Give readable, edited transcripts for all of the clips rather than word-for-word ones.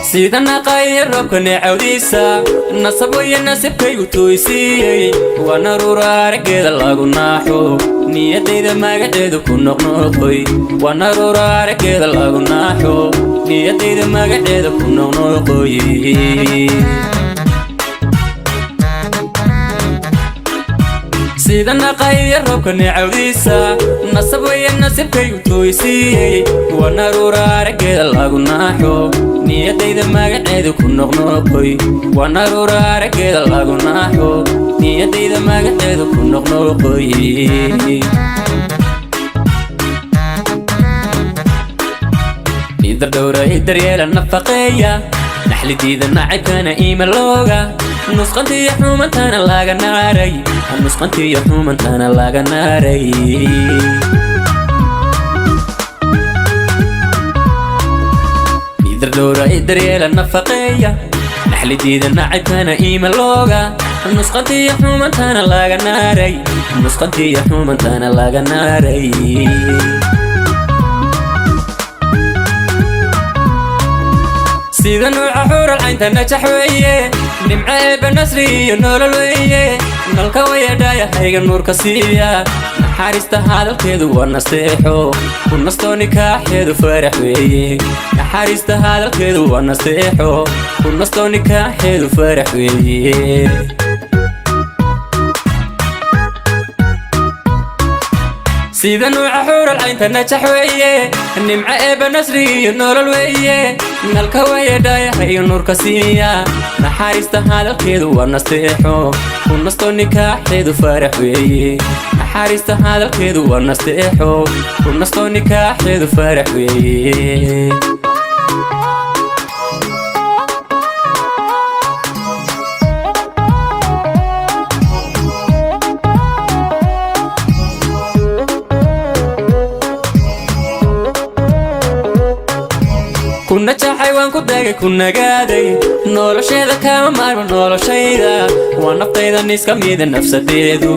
Sida naqaya roobka neecawdiisa, nasab weye nasibkaygu tooysiiyey. Waa naruura araggeeda lagu naaxo, niyadayda magaceedu ku noqnoqoy. Waa naruura araggeeda lagu naaxo, niyadayda magaceeda ku noqnoqoy. Sida naqaya roobka neecawdiisa, nasab weye nasibkaygu tooysiiyey. Waa naruura araggeeda lagu naaxo, niyadayda magaceedu ku noqnoqoy. Waa naruura araggeeda lagu naaxo, niyadayda magaceedu ku noqnoqoy. Nidar dhowra i daryeela nafaqeeya, naxlidiida nacaybkana iimalooga, nusqantiyo xumantana laga naaray, nusqantiyo xumantana laga naaray. Nidar dhowra i daryeela nafaqeeya, naxlidiida nacaybkana iimalooga, nusqantiyo xumantana laga naaray, nusqantiyo xumantana laga naaray. Sida nuuca xuural caynta najax weeye, nimco eebba nasri iyo nolol weeye. Nalka wayadhaayahayga nuurka siiya, naxariista hadalkeedu waa nasteexo, ku nastoo nikaaxeedu farax weeye. Naxariista hadalkeedu waa nasteexo, ku nastoo nikaaxeedu farax weeye. Sida nuuca xuural caynta najax weeye, nimco eebba nasri iyo nolol weeye. Nalka wayadhaayahayga nuurka siiya, naxariista hadalkeedu waa nasteexo, ku nastoo nikaaxeedu farax weeye. Naxariista hadalkeedu waa nasteexo, ku nastoo nikaaxeedu farax weeye. Ku najaxay waan ku dagay ku nagaaday, nolosheeda kama maarmo noloshayda. Waa naftaydan iska mida nafsadeedu,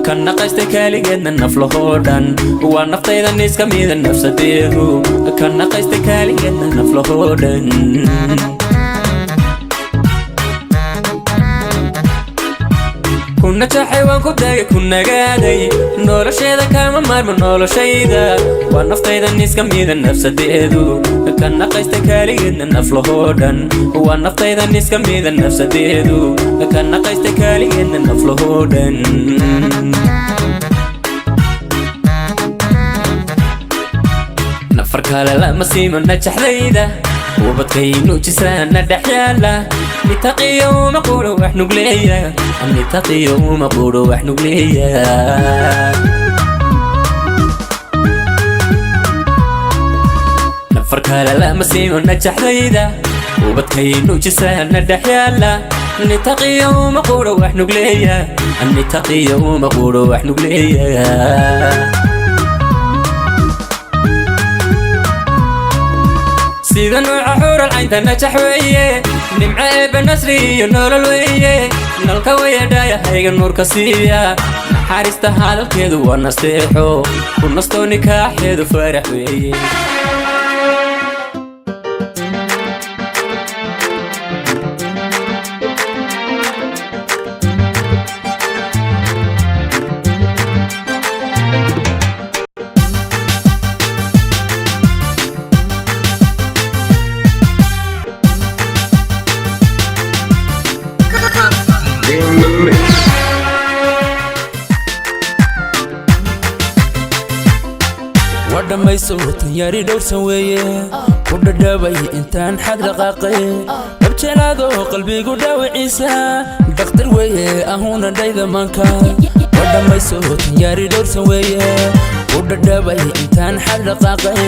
ka naqaystay kaaligeedna naflahoo dhan. Waa naftaydan iska mida nafsadeedu, ka naqaystay kaaligeedna naflahoo dhan. Ku najaxay waan ku dagay ku nagaaday, nolosheeda kama maarmo noloshayda. Waa naftaydan iska mida nafsadeedu, ka naqaystay kaaligeedna naflahoo dhan. Waa naftaydan iska mida nafsadeedu, ka naqaystay kaaligeedna naflahoo dhan. Nafar kale lama siimo najaxdayda, ubadkaynu jisaana dhex yaala. Nitaqiyo uma quudho wax nugleeya, nitaqiyo uma quudho wax nugleeya. Nafar kale lama siimo najaxdayda, ubadkaynu jisaana dhex yaala. Nitaqiyo uma quudho wax nugleeya, nitaqiyo uma quudho wax nugleeya. Sida nuuca xuural caynta najax weeye, nimco eebba nasri iyo nolol weeye. Nalka wayadhaayahayga nuurka siiya, naxariista hadalkeedu waa nasteexo, ku nastoo nikaaxeedu farax weeye. In the mix. Waa dhammayso tanyari dhowrsan weeye, ku dhadhabay intaan xag dhaqaaqay. Dhabjelaado qalbigu dhaawiciisa dhakhtar weeye, ahuna dhayda maanka. Waa dhammayso tanyari dhowrsan weeye, ku dhadhabay intaan xag dhaqaaqay.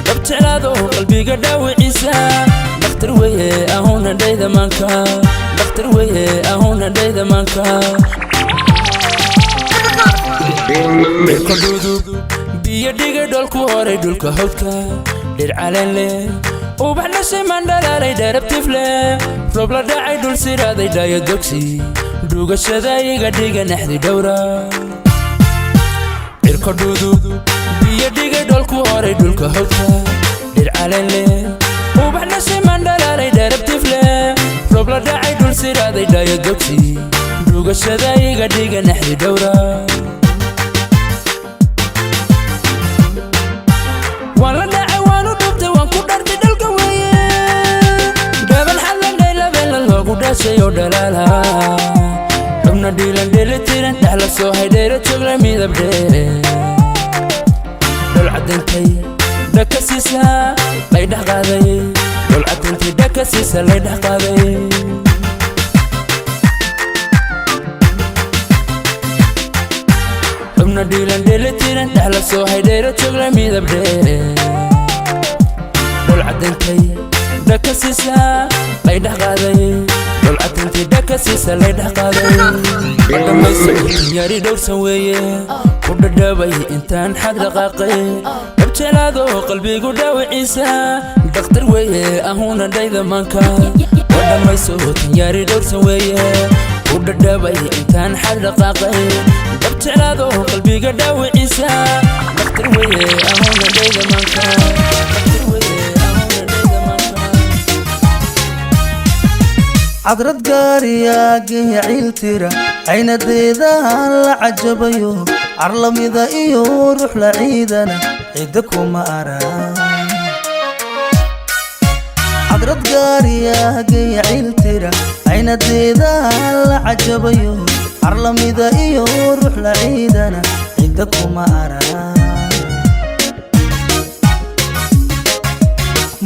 Dhabjelaado qalbiga dhaawiciisa dhakhtar weeye, ahuna dhayda maanka. Dhakhtar weeye, ahuna dhayda maanka. In the mix. Dhudub biyo dhigay dholku horay dhulka hawdka, dhir caleen leh, ubax dhashay mandhalaalay, dharabtif leh, roob la dhacay, dhul siraaday, dhaayo dogsi, dhugashada iga dhiga naxdi dhowra. Cirko dhudub biyo dhigay dholku horay dhulka hawdka, dhir caleen leh, ubax dhashay mandhalaalay, dharabtif Qaaday dhayo dogsi dhugashada iga dhiga naxdi dhowra. Waan la dhacay, waan u dhubtay, waan ku dhartay dhalka weeye. Dhaban xallan dhaylabeela loogu dhashay oo dhalaala, xubna dhiilan dheelitiran, dhex la soo haydheera joogle, midab dheere, dhol cadantay dhaka siisa lay dhex qaaday, dhol cadantay dhaka siisa lay dhex qaaday. Xubna dhiilan dheelitiran, dhex la soo haydheera joogle, midab dheere, dhol cadantay dhaka siisa lay dhex qaaday, dhol cadantay dhaka siisa lay dhex qaaday. Madhamayso yari dhowrsan weeye, ku dhadhabay intaan xad dhaqaaqay, dhabjelaado qalbigu dhaawiciisa, dhakhtar weeye ahuna dhayda maanka. Wadhamayso yari dhowrsan weeye, ku dhadhabay intaan xad dhaqaaqay, dhabjelaado qalbiga dhaawiciisa, dhakhtar weeye ahuna dhayda maanka, dhakhtar weeye ahuna dhayda maanka. Cadrad gaariyaagaya ciiltira, caynadeedahan la cajabayo, carlamida iyo ruux la ciidana cidda kuma arag. Cadrad gaariyaagaya ciiltira, caynadeedahan la cajabayo, carlamida iyo ruux la ciidana cidda kuma arag.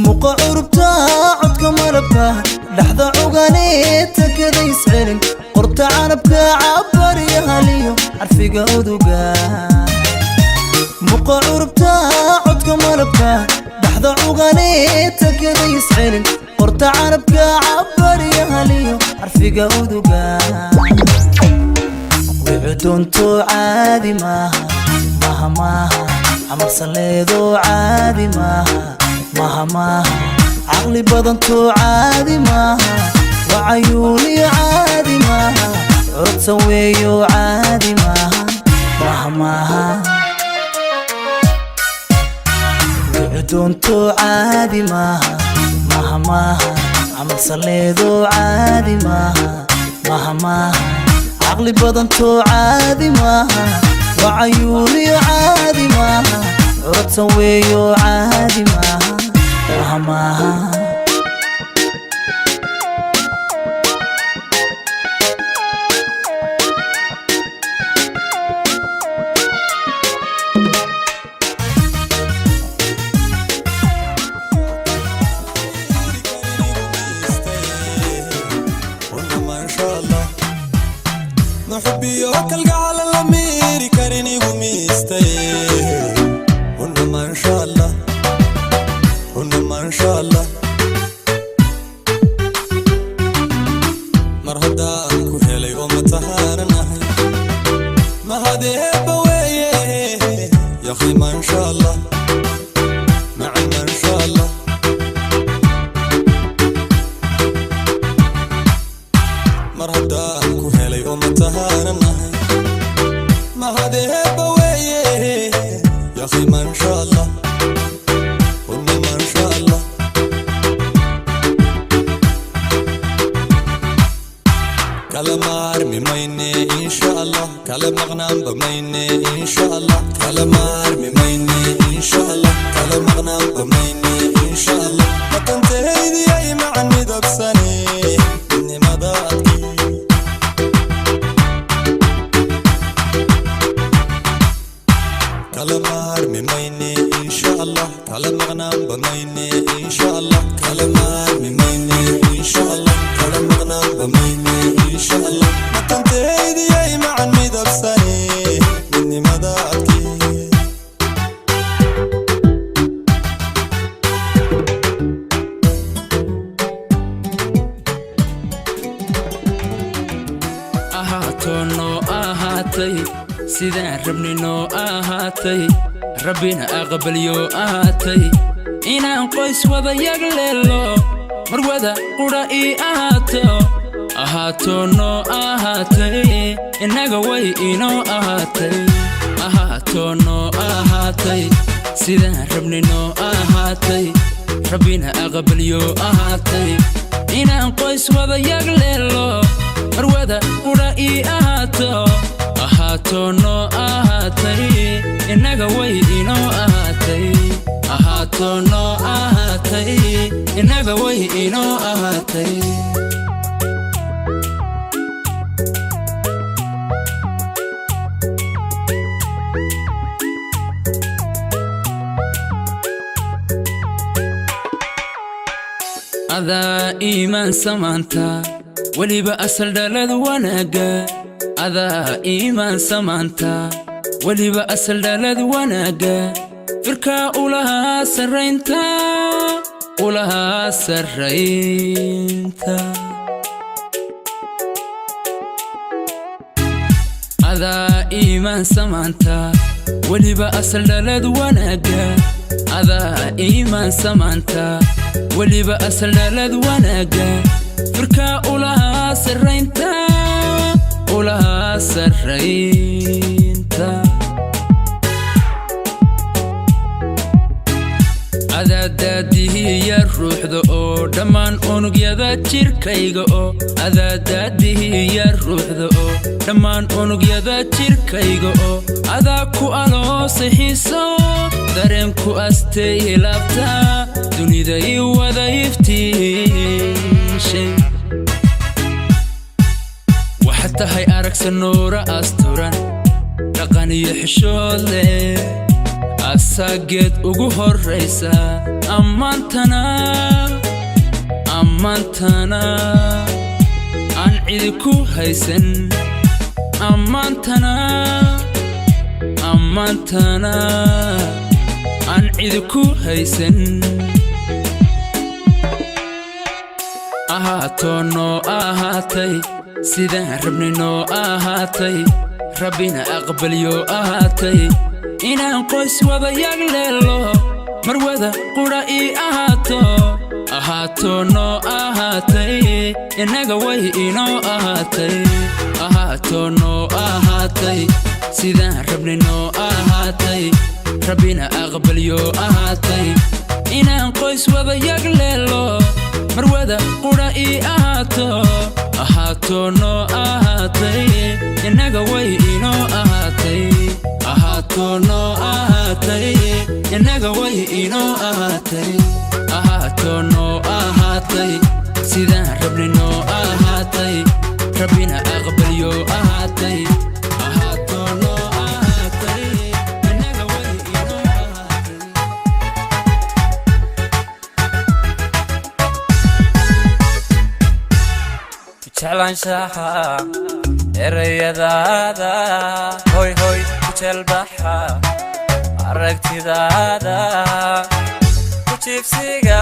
Muqa curubta, codka malabka, dhaxda cuganee takada iscelin, qorta canabka, cabaryahaliyo carfiga uduga. Muqa curubta, codka malabka, dhaxda cuganee takada iscelin, qorta canabka, cabaryahaliyo carfiga uduga. Wicudunto caadi maaha, maha maaha, camalsaleedo caadi maaha, maha maaha, caqli badanto caadi maaha, wacayuuniyo caadi maaha, curudsan weeyo caadi maaha, maha maaha. Wicudunto caadi maaha, maha maaha, camalsaleedo caadi maaha, maha maaha, caqli badanto caadi maaha, wacayuuniyo caadi maaha, curudsan weeyo caadi maaha, maha maaha. Maxubiyo kalgacal la miiri karin igu miistay. Una maasha Allah, una maasha Allah. Mar haddaan ku helay oo matahaananahay, mahadeeba weeye yakhi, maasha Allah, macan maasha Allah. Mar haddaan ku helay oo matahaananahay, mahadeeba weeye yakhi, maasha Allah, una maasha Allah. Kala maarmi mayne insha Allah, kala maqnaanba mayne insha Allah, kala maarmi mayne insha Allah, kala maqnaanba mayne insha Allah. Matantaydiyay macan midabsane midnimada adkii. Kala maarmi mayne insha Allah, kala maqnaanba mayne insha Allah, kala maarmi mayne insha Allah, kala maqnaanba mayne insha Allah. Matantaydiyay macan midabsane midnimada adkii. Ahaato noo ahaatay sidaan rabnay, noo ahaatay rabbina aqbalyo ahaatay, inaan qoys wada yagleelo, marwada qudha ii ahaato. Ahaato noo ahaatay, innaga way inoo ahaatay. Ahaato noo ahaatay sidaan rabnay, noo ahaatay rabbina aqbalyo ahaatay, inaan qoys wada yagleelo. Marwada qudha ii ahaato, ahaato noo ahaatay, innaga way inoo ahaatay. Ahaato noo ahaatay, innaga way inoo ahaatay. Adaa iimaan samaanta, weliba asal dhalad wanaagga. Adaa iimaan samaanta, weliba asal dhalad wanaagga. Firkaa ulahaa sarraynta, ulahaa sarraynta. Adaa iimaan samaanta, weliba asal dhalad wanaagga. Adaa iimaan samaanta, weliba asal dhalad wanaagga. Firkaa ulahaa sarraynta, ulahaa sarraynta. Adaadaadihiya ruuxda oo dhammaan unugyada jirkayga oo, adaadaadihiya ruuxda oo dhammaan unugyada jirkayga oo, adaa ku aloosay xiiso, dareenku astay laabta, dunida ii wada iftiishay. Waxaad tahay aragsa nuura asturan, dhaqan iyo xishood leh, asaageed ugu horraysa. Ammaantana, ammaantana aan cidi ku haysan. Ammaantana, ammaantana aan cidi ku haysan. Ahaato noo ahaatay, sidaan rabnay noo ahaatay, Rabbina aqbalyo ahaatay, inaan qoys wadayaag leelo, marwada qudha ii ahaato. Ahaato noo ahaatay, innaga way inoo ahaatay. Ahaato noo ahaatay, sidaan rabnay noo ahaatay, Rabbina aqbalyo ahaatay, inaan qoys wadayaag leelo, marwada qudha ii ahaato. Ahaato noo ahaatay, innaga way inoo ahaatay. Ahaato noo ahaatay, innaga way inoo ahaatay. Ahaato noo ahaatay, sidaan rabnay noo ahaatay, Rabbina aqbalyo ahaatay. Ahaato noo ahaatay, innaga way inoo ahaatay. Jeclaanshaha erayadaada, hoy hoy, ku jeelbaxa aragtidaada, ku jiibsiga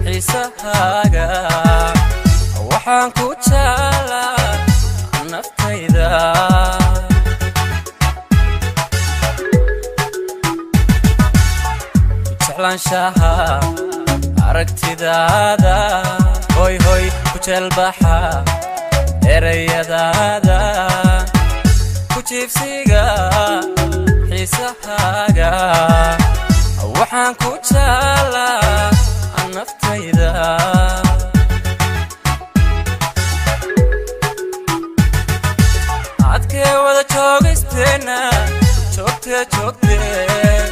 xiisahaaga, waxaan ku jeclaa naftayda. Jeclaanshaha aragtidaada, hoy hoy, ku jeelbaxa erayadaada, ku jiibsiga xiisahaaga, waxaan ku jeclaa naftayda. Adkee wada joogisteenna, joogtee joogtee,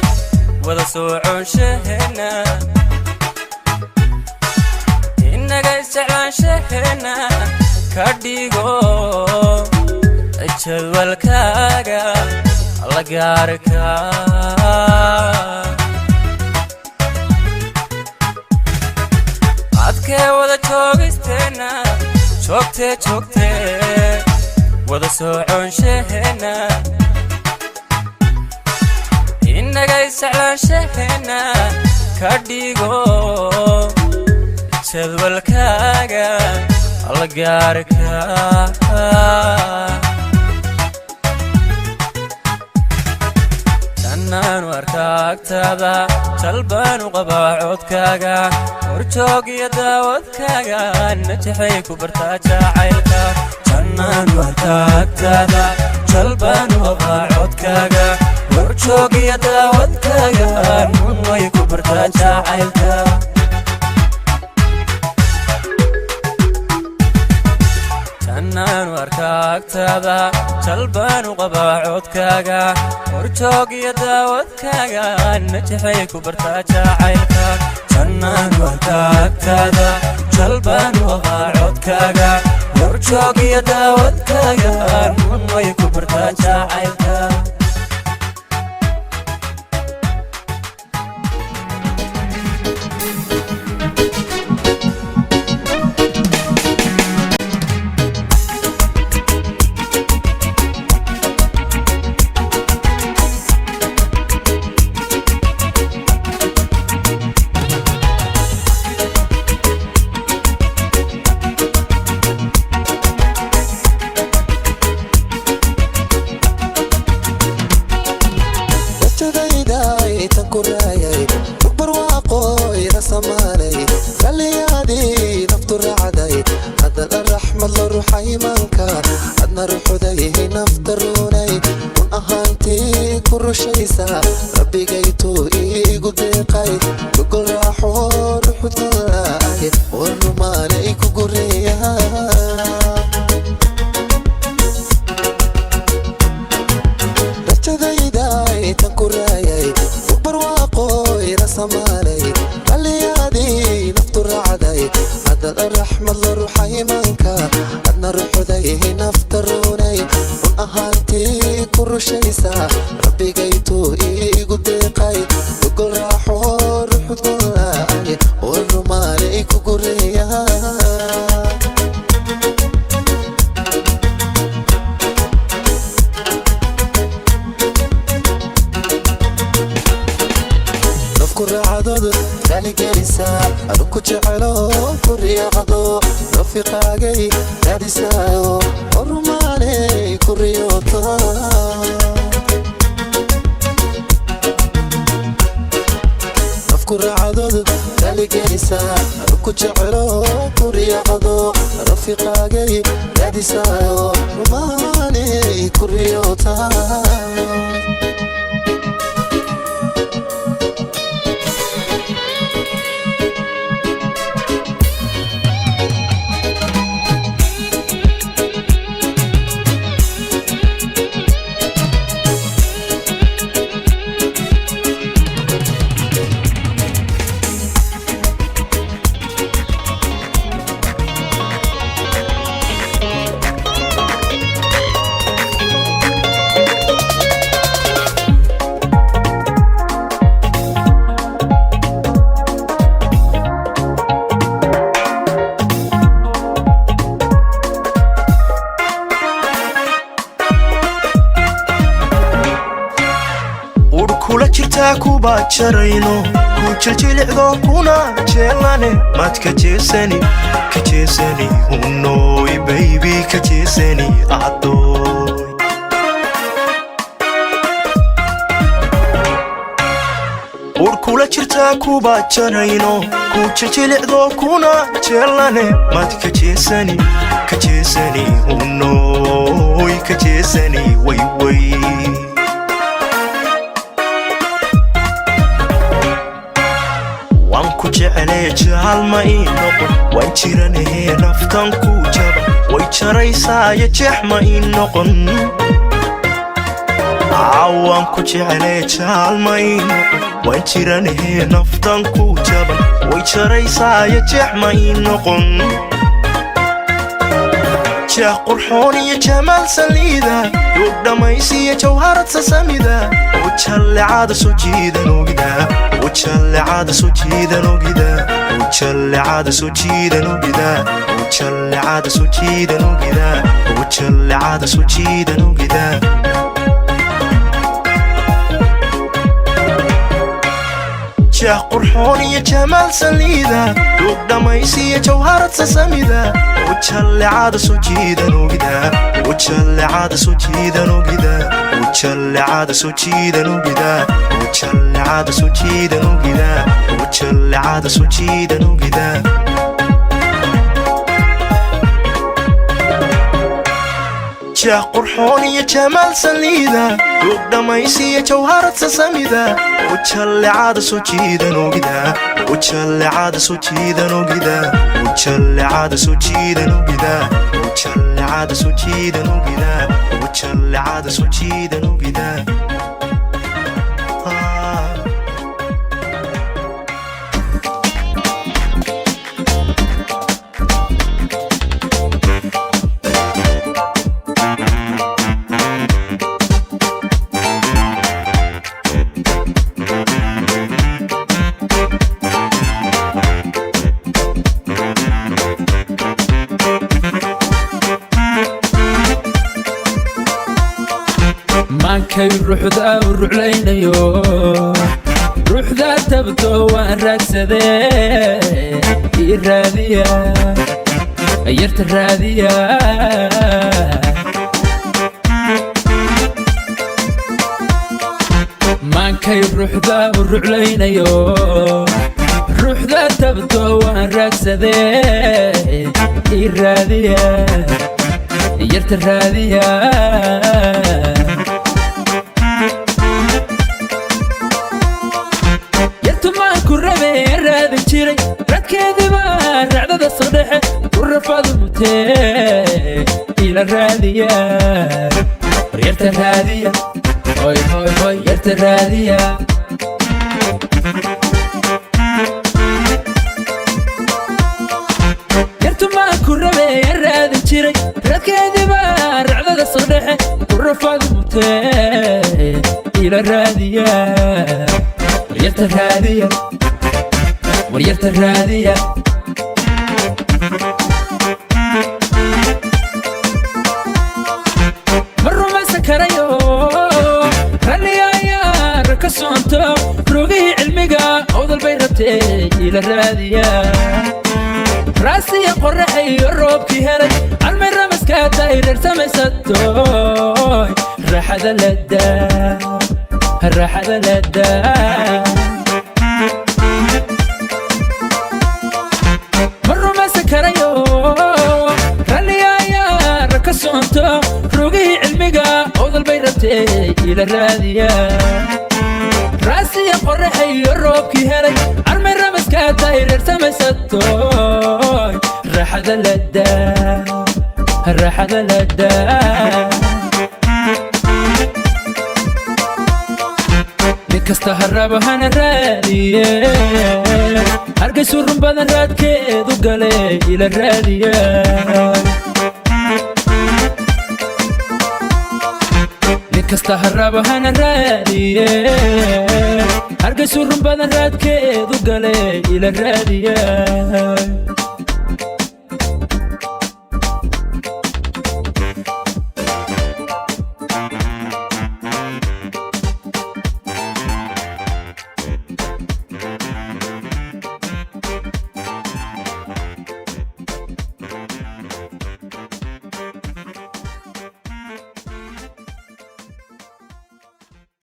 wada soconshaheena, innaga isjeclaanshaheena, ka dhigo jadwalkaaga la gaarka. Adkee wada joogisteenna, joogtee joogtee, wada soconshaheena, innaga isjeclaanshaheena, ka dhigo jadwalkaaga la gaarka. Jannaanu arkaa agtaada, jalbaanu qabaa codkaaga, horjoog iyo daawadkaaga, najaxay ku bartaa jacaylka. Jannaanu arkaa agtaada, jalbaanu qabaa codkaaga, horjoog iyo daawadkaaga, way ku bartaa jacaylka. Agtaada jalbaanu qabaa codkaaga, horjoog iyo daawadkaaga, najaxay ku bartaa jacaylka. Jannaanu arkaa agtaada, jalbaanu qabaa codkaaga, horjoog iyo daawadkaaga, way ku bartaa jacaylka. Rajadayda tan ku raayay, rugbarwaaqooyda samaalay, ralliyaadii naftu raacday, haddana raxmad la ruuxa imaanka, adna ruxudayhay nafta ruunay, run ahaantii ku rushaysa, rabbigaytuu iigu deeqay, gogol raaxo ruxudalaay, war rumaanay ku gureeya. Rajadayda tan ku raayay, rugbarwaaqooyda samaalay, ralliyaadii naftu raacday, haddana raxmad la ruuxa imaanka, adna ruxudayhay nafta ruunay, run ahaantii ku rushaysa, rabbigaytuu iigu deeqay, gogol raaxo ruxudalaay, war rumaanay ku gureeya. Nafku raacadoodu raaligelisa, adunku jecelo ku riyaaqdo, rafiqaagay raadisaayo, horumaanay ku riyoota. Nafku raacadoodu raaligelisa, adunku jecelo ku riyaaqdo, rafiqaagay raadisaayo, rumaanay ku riyoota. Ur kula jirtaa kuba jarayno, ku jiljilicdo kuna jeelane, maad ka jeesani, ka jeesani hunooy baybi, ka jeesani adooy. Ur kula jirtaa kuba jarayno, ku jiljilicdo kuna jeelane, maad ka jeesani, ka jeesani hunooy, ka jeesani wayway. Waan ku jeclee jaalma ii noqon, waan jiranahee naftan ku jaba, way jaraysaayo jeex ma ii noqon. Waan ku jeclee jaalma ii noqon, waan jiranahee naftan ku jaba, way jaraysaayo jeex ma ii noqon. Jeex qurxoon iyo jamaal saliida, duug dhammaysiyo jawharad sasamida, oo jallecada soo jiidan ogida, oo jallecada soo jiidan ogida, oo jallecada soo jiidan ogida, oo jallecada soo jiidan ogida, oo jallecada soo jiidan ogida. Jeex qurxoon iyo jamaal saliida, duug dhammaysiyo jawharad sasamida, oo jallecada soo jiidan ogida, oo jallecada soo jiidan ogida, oo jallecada soo jiidan ogida, oo jallecada soo jiidan ogida, oo jallecada soo jiidan ogida. Jah qurxoon iyo jamaal saliida, duug dhammaysiya jawharad sasamida, ujallecada soo jiidan ogida, ujallecada soo jiidan ogida, ujallecada soo jiidan ogida, ujallecada soo jiidan ogida, ujallecada soo jiidan ogida. Ah. Maankay ruuxda u ruclaynayo, ruuxda tabto waan raagsadee, ii raadiya yarta, raadiya. Maankay ruuxda u ruclaynayo, ruuxda tabto waan raagsadee, ii raadiya yarta, raadiya. Yartumaan ku rabee raadin jiray, radkeediiba racdada soo dhexe ku rafaadu mutee, ila raadiya war yarta, raadiya, hoy hoy hoy, yarta raadiya. Yartumaan ku rabee raadin jiray, radkeediiba racdada soo dhexe ku rafaadu mutee, ila raadiya war yarta, raadiya, war yarta raadiya. Ma rumaysan karayo ralliga ayaa ka soonto, rogihii cilmiga owdal bay rabtee, ila raadiya. Raasiya qorraxa iyo roobkii helay, almay ramaska dayreer samaysatoy, raaxada ladaa, raaxada ladaa. Ma rumaysan karayo ralliga ayaa ka soonto, rogihii cilmiga owdal bay rabtee, ila raadiya. Raasiya qorraxa iyo roobkii helay, armay ramaska dayreer samaysatoy, raaxada ladaa, raaxada ladaa. Nin kasta ha rabo hana raadiye, hargaysu run badan raadkeedu gale, ila raadiya. Nin kasta ha rabo hana raadiye, hargaysu run badan raadkeedu gale, ila raadiya.